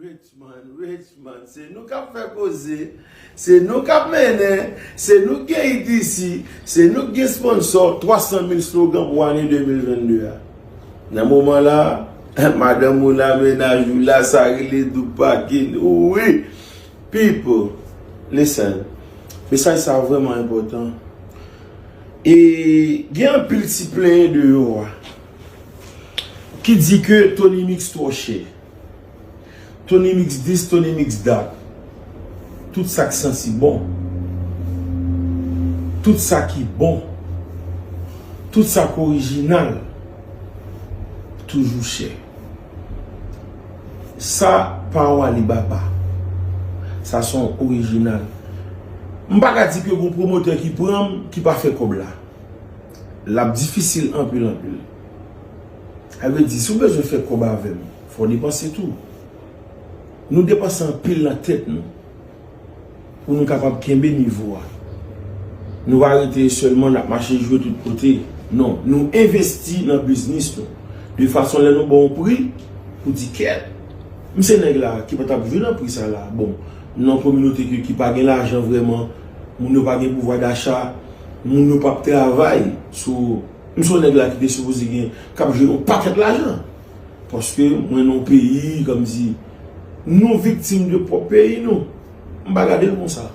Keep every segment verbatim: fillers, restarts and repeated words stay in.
Richmond, Richmond, se nou k ap fè koze, se nou k ap mennen, se nou k gen it isi, se nou k gen sponsò, twa san mil slogan pou ane de mil vennde a. Nan moman la, madanm ou la, mennaj ou la, sa rele double pakin. Wi, people, listen, mesaj sa vrèman enpòtan. E gen anpil ti plenyen deyò a ki di ke Tony Mix twò chè. Tony Mix this, Tony Mix that. Tout sa k santi bon, tout sa ki bon, tout sa k orijinal, toujou chè. Sa pa yon Alibaba. Sa se yon orijinal. M pa ka di ke gon pwomotè ki pran m ki pa fè kòb la. L ap difisil anpil, anpil. Sa vle di, si w bezwen fè kòb avè m, fò w depanse tou. Nou depanse anpil nan tèt nou pou nou kapab kenbe nivo a. Nou pa rete sèlman n ap mache jwe tout kote. Non, nou envesti nan biznis nou. De fason lè nou ba w yon pri, pou di kèt, m se nèg la ki pa t ap jwe nan pri sa la. Bon, nan yon kominote ki, ki pa gen lajan vrèman, moun yo pa gen pouvwa dacha, moun yo p ap travay sou, m se yon nèg la ki te sipoze gen, k ap jwe yon pakèt lajan. Paske mwen nan yon peyi, kòmsi, nou viktim de pwòp peyi nou. M pa gade l konsa.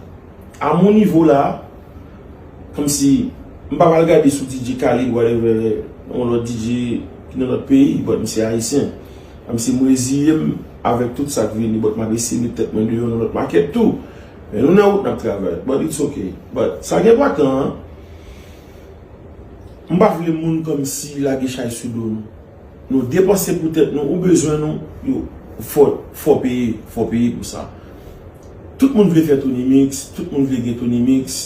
A mon nivo la, kòmsi, m pa pral gade sou D J Khaled, whatever, yon lòt D J ki nan lòt peyi, but m se ayisyen. Kòmsi m reziye m avèk tout sa k vini, but m ap eseye met tèt mwen deyò nan lòt makèt tou. Men nou nan wout n ap travay, but it's okay. But sa ki enpòtan an, m pa vle moun kòmsi lage chay sou do nou. Nou depanse pou tèt nou, ou bezwen nou, yo, fò, fò peye, fò peye pou sa. Tout moun vle fè Tony Mix, tout moun vle gen Tony Mix,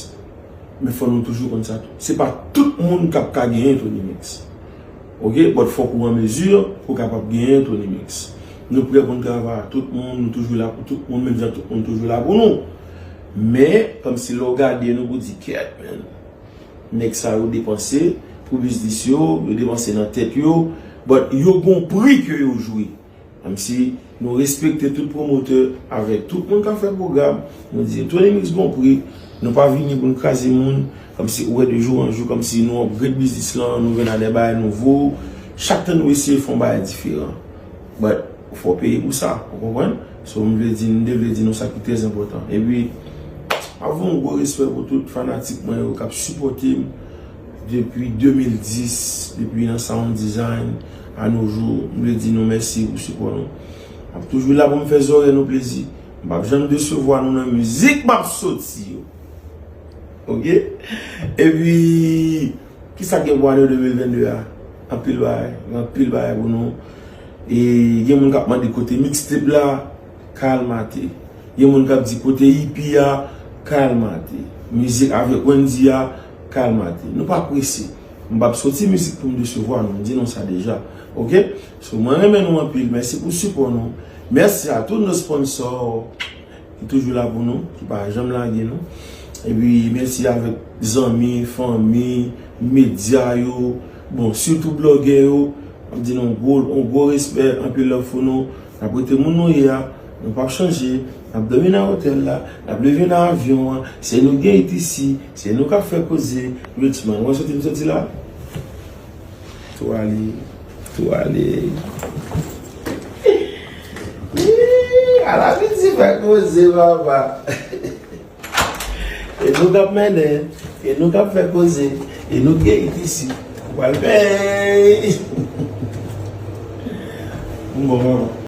men fò nou toujou konn sa tou. Se pa tout moun k ap ka genyen Tony Mix. Oke? But fòk ou an mezi pou w kapab genyen Tony Mix. Nou prè pou n travay ak tout moun, nou toujou la pou tout moun, menm jan tout moun toujou la pou nou. Men, kòmsi lè w gade nou pou di, kèt, man. Nèg sa yo depanse pou biznis yo, yo depanse nan tèt yo, but yo gon pri ke yo jwe. Menm si nou respekte tout pwomotè avèk tout moun k ap fè pwogram, nou di Tony Mix gon pri, nou pa vini pou n kraze moun, kòmsi ou wè de jou an jou, kòmsi nou upgrade biznis lan, nou vin a de bagay nouvo, chak tan nou eseye fè yon bagay diferan. But, fò peye pou sa, ou konprann? So, m vle di, m te vle di nou sa ki trè enpòtan. Epi, m ap voye yon gwo respè pou tout fanatik mwen yo k ap sipòte m depi de mil dis, depi nan sound design, a nos jours. M vle di nou mèsi pou sipò nou. M ap toujou la pou m fè zòrèy nou plezi. M p ap janm desevwa nou nan mizik m ap soti yo. Oke? Epi, kisa k gen pou ane de mil vennde a? Anpil bagay, gen anpil bagay pou nou. E gen moun k ap mande kote mixtape la, kalmate. Gen moun k ap di kote E P a, kalmate. Mizik avèk Wendy a, kalmate. Nou pa prese. M p ap soti mizik pou m desevwa nou, m di nou sa deja. Oke? So, mwen renmen nou anpil. Mèsi pou sipò nou. Mèsi a tout nos sponsò ki toujou la pou nou, ki pa janm lage nou. Epi, mèsi avèk zanmi, fanmi, medya yo, bon, sitou blogè yo. M ap di nou yon gwo, yon gwo respè, anpil love pou nou. N ap rete moun nou ye a, nou p ap chanje. N ap dòmi nan otèl la, n ap leve nan avyon an. Se nou gen it isi, se nou k ap fè koze. Richmond, w wè soti m soti la? Tou ale, tou ale. Ih, ala piti fè koze, papa. E nou k ap mennen, e nou k ap fè koze, e nou k gen it isi. Ou pral pèy. M bon, mama.